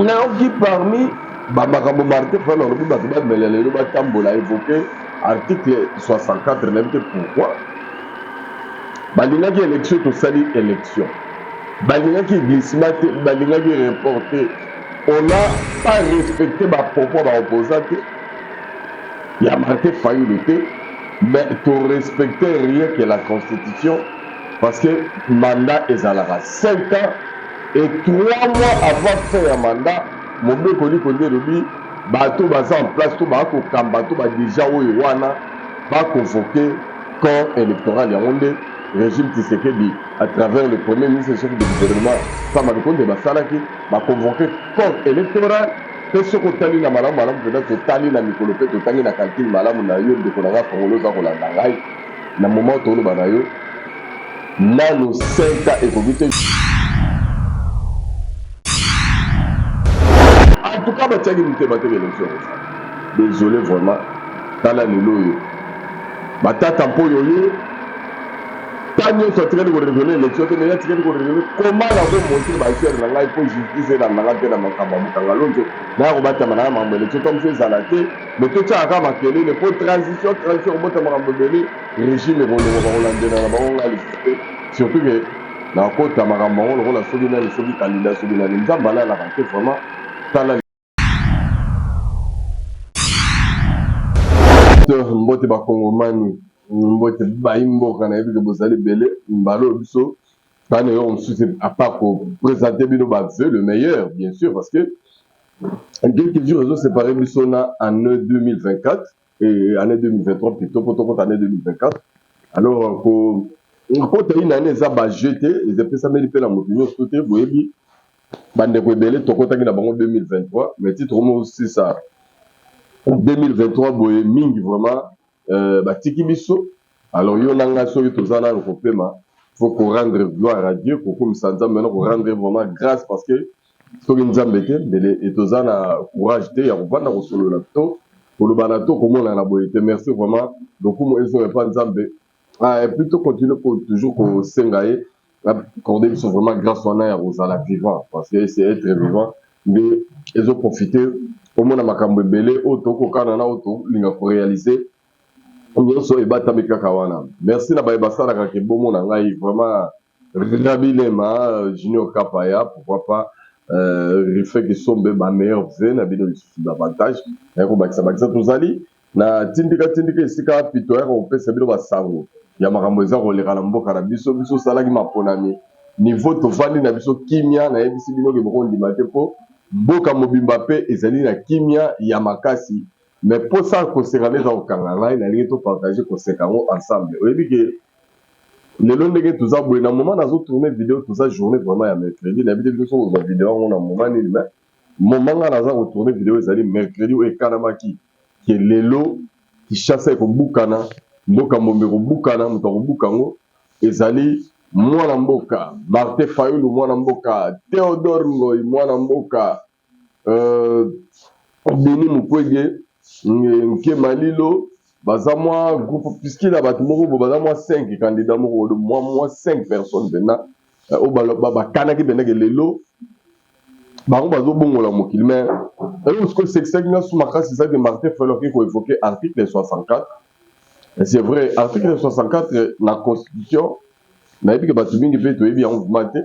Nayoki parmi ba makambo Martin Fayulu alobi bato bamela lelo batambola evoke article 64, nayebi te pourquoi balingaki élection. Tosali élection, balingaki glissement te, balingaki report te. On n'a pas respecté bapropos baopposant te ya Martin Fayulu te, mais torespecte rien que la constitution, parce que mandat ezalaka 5 ans et 3 mois avant fin ya mandat. Mobeko likonzi elobi bato baza en place to bakokamba to badeja oyo wana baconvoke corps électoral. Yango nde régime Tshisekedi, à travers le premier ministre, chef du gouvernement Sama Lukonde, basalaki, baconvoke corps électoral. Mpe soki otali na malamu malamu mpenza, totali na mikolo mpe totangi na calcul malamu na yo, ndeko na nga Kongolo oza kolanda ngai na moment toloba na yo, nanu 5 ans ekoki te. En tout cas, batiaki motema te élection ekosala. Désolé vraiment. Tala lelo oyo batata mpo oyo ye ta nyonso atikali koraisonne élection te, mais ye atikali koraisonne comment nakomontre bachere na ngai mpo justice elandanga te na makambo ya Mokanga Lonzo. Naya kobatama na makambo élection to mosu ezala te, mais totiaka kaka makelele mpo transition. Transition kobota makambo ebele, régime ekolongo, bakolandela na bango ngai lisusu te, surtout ke nakota makambo yango lokola soki nani, soki candidat, soki nani. Nzambe alalaka te vraiment. Tala, mbote bakongomani, mbote bayi mboka. Nayebi ke bozali ebele. Mbala oyo biso bana eloko mosusu à part koprésente bino bavœux le meilleur, bien sûr, parce que quelques jours ezoséparé biso na année 2024 et année 2023 plutôt, po tokota année 2024. Alors ko kota une année eza bajeu te, epesameli mpe na moto nyonso te. Boyebi bandeko ebele tokotaki na bango 2023, mais ti tokomosisa 2023 boye, mingi vraiment batiki biso. Alors yo na ngai, soki toza nano kopema, faut korendre gloire à Dieu, kokumisa Nzambe na korendre vraiment grâce, parce que soki Nzambe te, mbele toza na courage te ya kovanda kosolola to koloba na to komonana boye te. Merci vraiment, lokumu ezonga epa Nzambe. Ah, et puis tocontinue toujours kosenga ye accorde biso vraiment grâce wana ya kozala vivant, parce que c'est être vivant nde ezoprofite omona makambo ebele oyo tokokana na oyo tolinga koréaliser nyonso ebatami kaka wana. Merci na baye basalaka ke bomona ngai vraiment, Rabilema Junior Kapaya, pourquoi pas Rife Kisombe, bameilleur vœux na bino lisusu davantage. Naye kobakisa bakisa, tozali na tindika tindika esika pito yaka kopesa bino basango ya makambo eza koleka na mboka na biso. Biso osalaki maponami, niveau tovandi na biso kimia. Nayebisi bino ke bokondima te, mpo mboka mobimba mpe ezali na kimia ya makasi. Mais mposa koseka nde eza kokanga ngai, nalingi topartage koseka yango ensemble. Oyebi ke lelo ndenge toza boye, na moment nazotourne video, toza journée vraiment ya mercredi. Nayebi te biso kozwa video yango na moment nini, mais moment ngai naza kotourne video ezali mercredi oyo ekanamaki ke lelo Kinshasa ekobukana, mboka mbombe ekobukana. Moto akobuka yango ezali mwana mboka Martin Fayulu, mwana mboka Théodore Ngoi, mwana mboka Denis Mukwege, Nkema Lilo. Baza mwa groupe puisqu'il a bato moko bo baza mwa 5 candidat moko, mwa 5 personnes mpenza oyo bakanaki mpenza ke lelo bango bazobongola mokili. Mais eloko sikoyo esekisaki nga su makasi ezaki Martin Fayulu akoki koévoke article 64. C'est vrai, article 64 na constitution, nayebi ke bato mingi mpe toyebi yango vraiment te,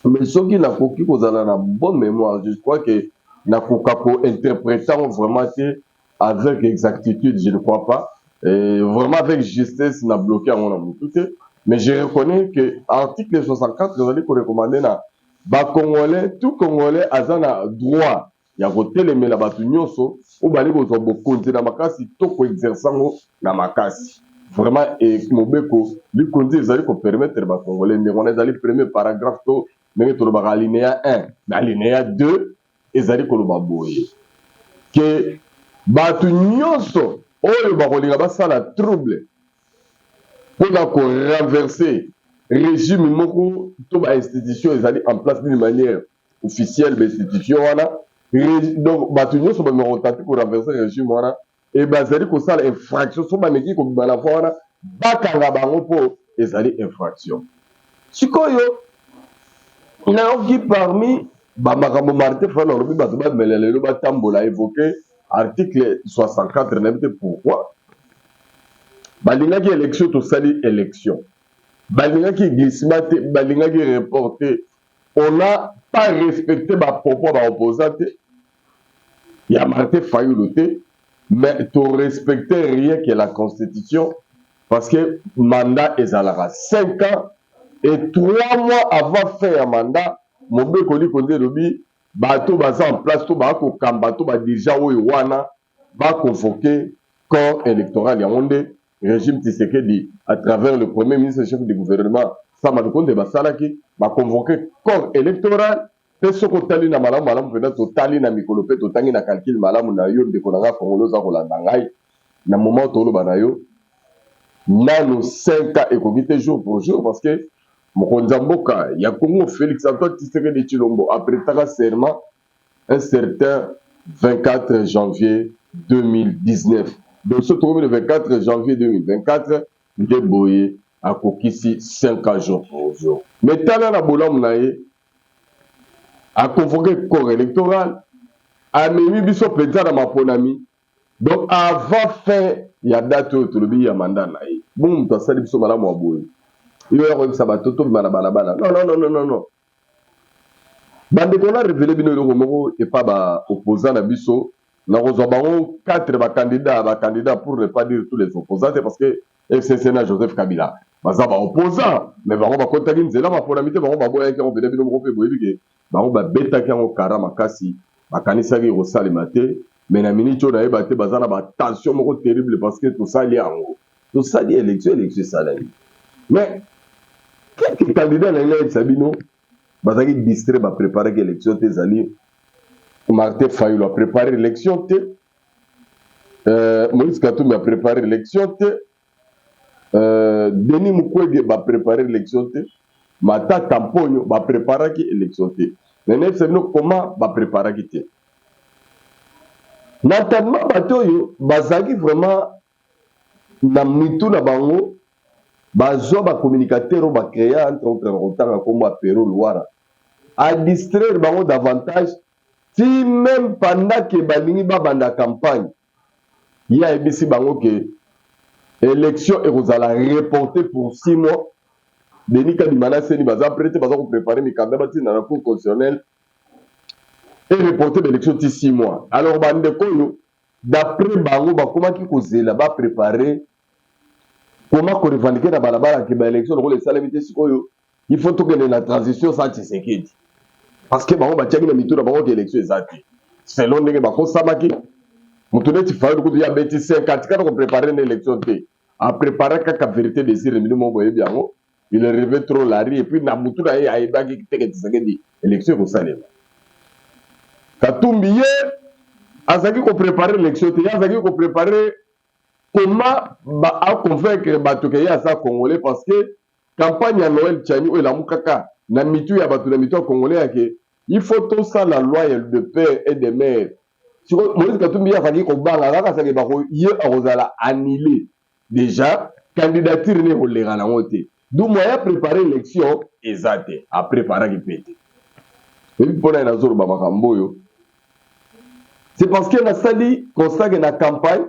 mais soki nakoki kozala na bonne mémoire, je crois que nakoka kointerpréter yango vraiment te avec exactitude, je ne crois pas, et vraiment avec justesse na bloqué yango na motu te, mais je reconnais que article 64 ezali korecommande na bacongolais, tout Congolais aza na droit ya kotelemela bato nyonso oyo bali kozwa bokonzi na makasi to koexerce yango na makasi. Vraiment, mobeko likonzi ezali kopermettre bacongolais ndenge wana. Ezali premier paragraphe to ndenge tolobaka alinéa 1 na alinéa 2, ezali koloba boye ke bato nyonso oyo bakolinga basala trouble mpona korenverser régime moko to bainstitution ezali en place d'une manière officielle, bainstitution wana, donc bato nyonso bameka kotenter korenverser régime wana e bazali kosala infraction. So bameki kobima na voie wana, bakanga bango mpo ezali infraction. Sikoyo nayoki parmi Bamakambo Martin Fayulu alobi, bato bamela lelo batambola, évoqué article 64, nayebi te pourquoi. Balingaki élection, tosali élection. Balingaki glissement te, balingaki report te. On n'a pas respecté bapropos baopposant te, ya Martin Fayulu te, mais torespecte rien que la constitution, parce que mandat ezalaka 5 ans et 3 mois avant fin ya mandat. Mobeko likonzi elobi bato baza en place to bakokamba to badirigeant oyo wana baconvoquer corps électoral. Yango nde régime Tshisekedi, à travers le premier ministre, chef du gouvernement Sama Lukonde, basalaki, baconvoquer corps électoral. Mpe soki otali na malamu malamu mpenza, totali na mikolo mpe totangi na calcul malamu na yo, ndeko na ngai Kongolo oza kolanda ngai na moment toloba na yo, nano 5 ans ekoki te jour pour jour, parce que mokonzi ya mboka ya Congo, Félix Antoine Tshisekedi Tshilombo, aprêtaka serment un certain 24 janvier 2019. Donc so tokomi le 24 janvier 2024 nde boye akokisi 5 ans jour pour jour. Mais tala na bolamu na ye, aconvoqué corps électoral, amemi biso mpenza na maponami, donc avant fin ya date oyo tolobi ya mandat na ye. Bongo moto asali biso malamu ya boye, yo ya koyebisa bato tobima na balabala? Non, non, non, non, non. Bandeko, na révélé bino eloko moko epa baopposant na biso. Nakozwa bango 4 bacandidat, bacandidat pour ne pas dire tous les opposants te, parce que FCC na Joseph Kabila baza baopposant, mais bango bakotaki nzela maponami te, bango baboyaki yango pene. Bino moko mpe boyebi ke bango babetaki yango kara makasi, bakanisaki ekosalema te. Mais na miniti oyo, nayeba te, baza na batension moko terrible, parce que tosali yango, tosali élection, élection esalami. Mais quelques candidats na ngai nayebisa bino bazalaki distrait, bapréparaki élection te. Ezali Martin Fayulu, apréparé élection te. Moïse Katumbi apréparé élection te. Denis Mukwege bapréparé élection te. Matata Mponyo bapréparaki élection te. Mais nayebisa bino comment bapréparaki te. Notamment bato oyo bazalaki vraiment na mitu na bango, bazwa bacommunicateur oyo bacréa, entre autres bakotanga nkombo ya Pero Luwara, adistraire bango davantage, ti même pendant ke balingi babanda campagne, ye ayebisi bango ke élection ekozala reporté pour 6 mois. Denis Kadima na CENI baza prêt te, baza kopréparer mikanda batinda na Cour constitutionnelle e reporter baélection ti 6 mois. Alors bandeko oyo, d'après bango, bakomaki kozela bapréparer koma korevendiquer na balabala ke baélection lokola esalemi te, sikoyo il faut tokende na transition sans Tshisekedi, parce que bango batiaki na mitu na bango ke élection eza te, selon ndenge bakosamaki. Moto neti Fayulu kutu, ye abeti 5, atikala kopréparer na élection te, apréparé kaka vérité des urnes. Bino moko boyebi yango, il rêvait trop lari. Et puis na mutu na ye, ayebaki teke Tshisekedi élection ekosalema. Katumbi, ye azalaki kopréparer élection te, ye azalaki kopréparer comment aconvaincre bato ke ye aza Congolais, parce que campagne ya Noël Tshiani oyo elamukaka na mitu ya bato, na mitu ya Congolais, yake il faut tosala loi de père et de mère. Sikoyo Moïse Katumbi, ye azalaki kobanga kaka azalaki bako, ye akozala annulé déjà, candidature ne ekoleka nango te. Du moyen préparer élection eza te, apréparaki mpe te. Ebi mpona ye nazoloba makambo oyo, c'est parce que nasali constat ke na campagne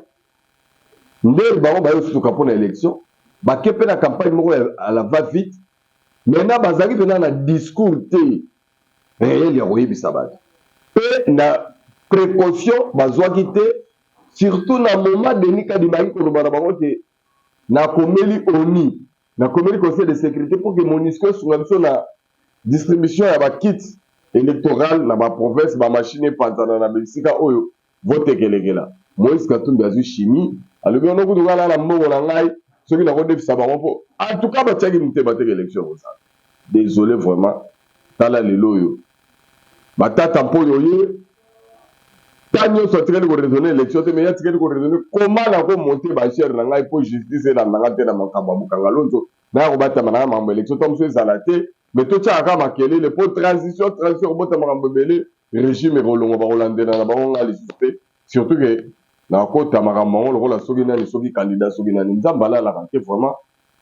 nde bango bayosutuka mpona élection, bake mpe na campagne moko à la va vite. Maintenant bazalaki mpena na discours te réel ya koyebisa bato, mpe na précaution bazwaki te, surtout na moment Denis Kadima aki koloba na bango te: nakomeli ONU, nakomeli Conseil de sécurité pour que MONUSCO esunga biso na distribution ya bakit électoral na baprovince, bamachine epanzana na bisika oyo vote ekelekela. Moïse Katumbi azwi chimie, alobi ono kutu kala na mbongo na ngai soki nakodefisa bango, mpo en tout cas batiaki motema teke élection kozala. Désolé vraiment. Tala lelo oyo, batata mpo oyo ye ta nyonso atikali koraisonner élection te, mais ye atikali koraisonner comment nakomonter bachere na ngai mpo justice elandanga te na makambo ya Bukanga Lonzo, naya kobatama nanga makambo élection ta mosusu ezala te. Mais totyaka kaka makelele mpo transition, transition kobota makambo ebele, régime ekolongwa, bakolandela na bango ngai lisusu te, surtout ke nakota makambo yango lokola soki nani, soki candidat, soki nani. Nzambe alalaka te vraiment.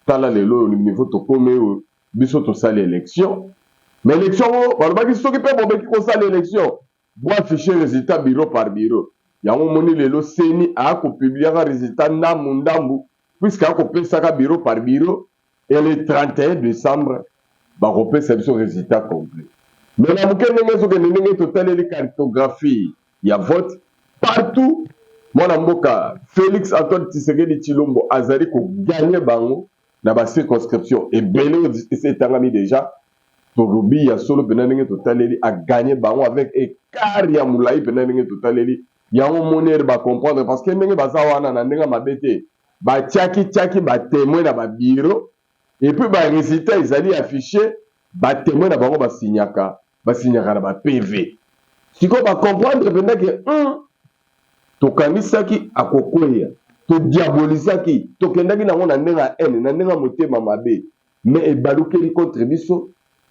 Tala lelo oyo niveau tokómi oyo, biso tosali élection. Mais élection yango balobaki, soki mpe bobeki kosala élection, boaffiche résultat bureau par bureau. Yango omoni lelo CENI akopubliaka résultat ndambu ndambu, puisque akopesaka bureau par bureau, et le 31 décembre bakopesa biso résultat complet. Mais na moke, ndenge ezokende, ndenge totaleli cartographie ya vote partout, mwana mboka Félix Antoine Tshisekedi Tshilombo azali kogagner bango na bacirconscription ebele oyo esi etangami déjà. Tolobi ya solo mpenza, ndenge totaleli, agagner bango avec écart ya molai mpenza. Ndenge totaleli yango, moni ere bacomprendre, parce que ndenge baza wana na ndenge mabe te, batiaki tiaki batémoin na babureau et puis barésultat ezali affiché, batémoin na bango basignaka na baPV. Sikoyo bacomprendre mpenza ke tokanisaki akokweya, todiabolisaki, tokendaki nango na ndenge ya haine, na ndenge ya motema mabe, mais ebalukeli contre biso.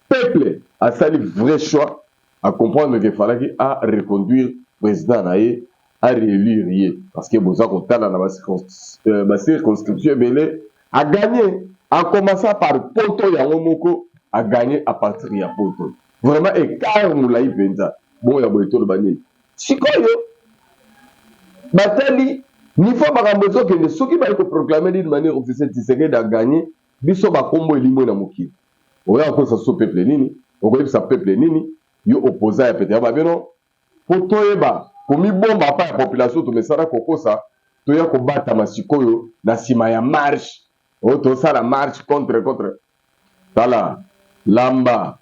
Peuple asali vrai choix, acomprendre ke falaki areconduire président na ye, aréélire ye, parce que boza kotala na bacirconscription ebele agagné, acommença par Poto, yango moko agagné à partir ya Poto, vraiment écart molai mpenza. Bongo ya boye, toloba nini sikoyo? Batali niveau makambo ezokende, soki bayi koproclamer d'une manière officielle Tshisekedi agagné, biso bakombo elimwe na mokili. Oya kokosa so peuple nini? Okoyebisa peuple nini? Yo opposant ya pete ya babino, mpo toyeba komibomba pa ya population, tomesana kokosa, toya kobatama sikoyo na nsima ya marche oyo tosala, marche contre. Tala, lamba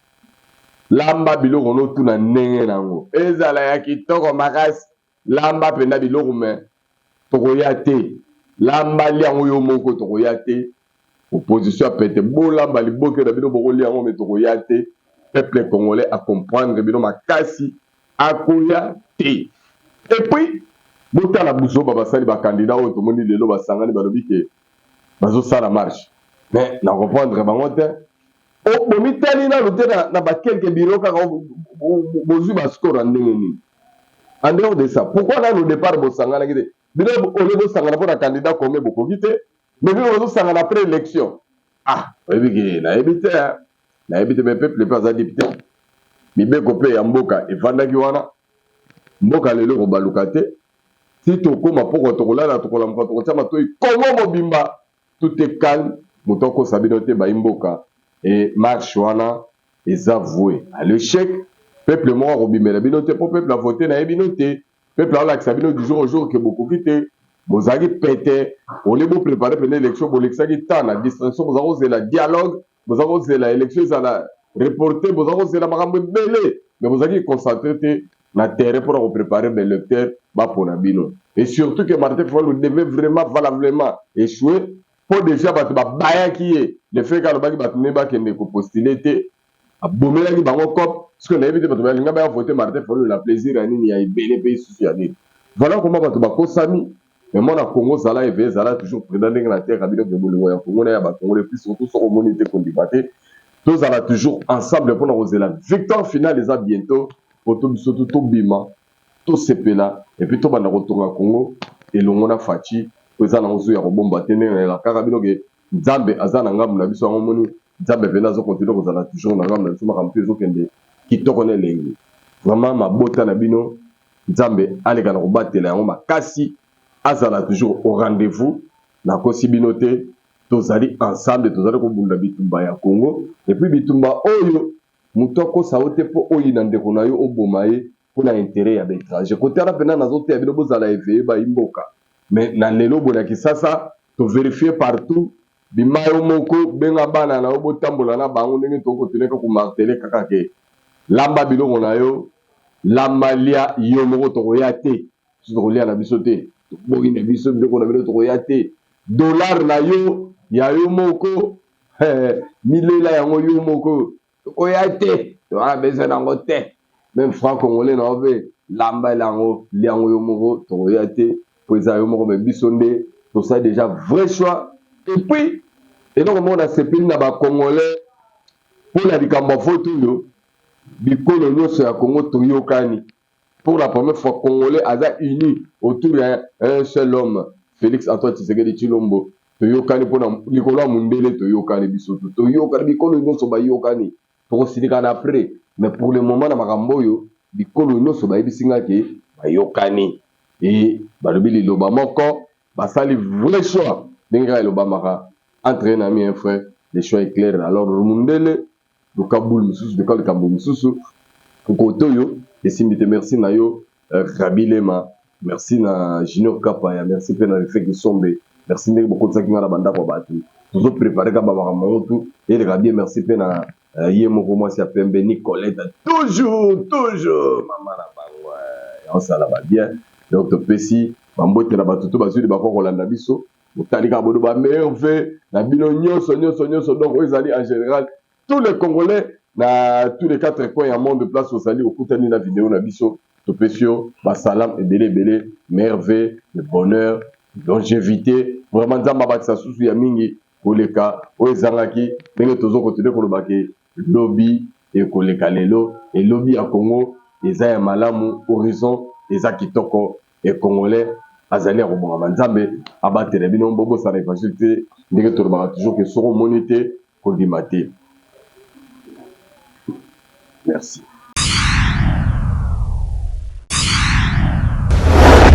lamba biloko notuna ndenge nango ezala ya kitoko makasi, lamba mpenza biloko, me tokoya te. Lamba liango yo moko, tokoya te. Opposition ya pete, bolamba liboke na bino, bokolia yango, me tokoya te. Peuple congolais acomprendre bino makasi, akoya te. Et puis botala buzoba basali, bacandidat oyo tomoni lelo basangani, balobi ke bazosala marche, mais na comprendre bango te. Bomitali nanu te na baquelques bureau kaka bozwi bascore ya ndenge nini? En dehors de ça, pourquoi nanu au départ bosanganaki te? Bino ole bosangana mpo na candidat commun, bokoki te, mais bino bozosangana après élection. Ah, oyebi ke nayebi te, nayebi te. Mais peuple mpe aza député, mibeko mpe ya mboka evandaki wana. Mboka lelo kobaluka te. Si tokóma poko, tokolala, tokolamuka, tokotia matoi, Kongo mobimba tout est calme. Moto akosa bino te, bayi mboka. E marche wana eza voué à l'échec. Peuple moko akobimela bino te, mpo peuple avote na ye bino te. Peuple aolakisa bino du jour au jour ke bokoki te. Bozalaki pete ole boprépare pene élection, bolekisaki temps na distraction, boza kozela dialogue, boza kozela élection ezala reporté, boza kozela makambo ebele, mais bozalaki concentré te na terrain mpona kopréparer baélecteur bapona bino. Et surtout que Martin Fayulu devait vraiment valablement échouer, mpo déjà bato babayaki ye. Le fait ke alobaki bato nde bakende kopostuler te, abomelaki bango cop, parce que nayebi te bato balinga baya vote Martin Fayulu na plaisir ya nini, ya ebele mpe lisusu ya nini. Voilà comment bato bakosami. Mais mwana Congo, zala éveillé, zala toujours prudent. Ndenge na terre bino ke bolingo ya Congo na ya bakongole, puis surtout soki omoni te, kondima te. Tozala toujours ensemble mpona kozela victoire finale, eza bientôt, po to biso to tobima, tosepela, et puis tobanda kotonga Congo elongo na Fatshi, po eza nango zu ya kobomba te. Ndenge nayela kaka bino ke Nzambe aza na ngambu na biso, yango moni Nzambe pene azokontinue kozala toujours na ngambu na biso. Makambo mpe ezokende kitoko na elengi vraiment. Mabota na bino, Nzambe aleka na kobatela yango makasi, azala toujours au rendez-vous. Nakosi bino te, tozali ensemble, tozali kobunda bitumba ya Congo. Et puis bitumba oyo, moto akosa yo te mpo oyina ndeko na yo, oboma ye mpona intérêt ya baétranger. Kote wana mpena nazoteya bino, bozala éveillé, bayi mboka. Mais na lelo boye na Kisasa, toverifie partout. Bima yo moko, benga bana na yo, botambola na bango. Ndenge tokoteneka komarteler kaka ke lamba biloko na yo, lamba lia yo moko, tokoya te. Biso tokolia na biso te, toboyi na biso biloko na bino, tokoya te. Dollar na yo ya yo moko, milela yango yo moko, tokoya te, toza besoin nango te. Même franc congolais na yo mpe, lamba yango, liango yo moko, tokoya te, po eza yo moko. Me biso nde tosali déjà vrai choix. Et puis eloko moko nasepeli na bacongolais mpona likambo ya vote oyo, bikolo nyonso ya Congo toyokani. Pour la première fois, congolais aza uni autour ya un seul homme, Félix Antoine Tshisekedi Tshilombo. Toyokani mpona likolo ya mondele, toyokani biso to toyokani, bikolo nyonso bayokani. Tokosilikana après, mais pour le moment na makambo oyo bikolo nyonso bayebisi nga ke bayokani e balobi liloba moko, basali vrai choix ndenge kaka elobamaka entre un ami et un frère, le choix est clair. Alors mundele, luka boule mosusu, luka likambo mosusu, kote oyo esimbi te. Merci na yo Rabi Lema, merci na Junior Kapaya, merci mpe na Refe Kisombe, merci ndenge bokotisaki nga na bandako ya bato. Tozoprépare kaka bamakambo yango tu eleka bien. Merci mpe na ye moko mwasi ya pembe Nicolette, toujours toujours mama na bango yaosala babien. Donc topesi bambote na bato to bazwi libako kolanda biso, botali kaka bodo bamerve na bino nyonso nyonso nyonso. Donc oyo ezali en général tous les Congolais na tous les quatre coins ya monde, place ozali, okutani na video na biso, topesi yo basalam ebele ebele, merveille de bonheur, longévité. Vraiment Nzambe abakisa susu ya mingi koleka oyo ezangaki. Ndenge tozokontinue koloba ke lobi ekoleka lelo, elobi ya Congo eza ya malamu, horizon eza kitoko e Congolais azali ya kobongama. Nzambe abatela bino. Bobosana évangile te, ndenge tolobaka toujours ke soko omoni te, kondima te. Merci.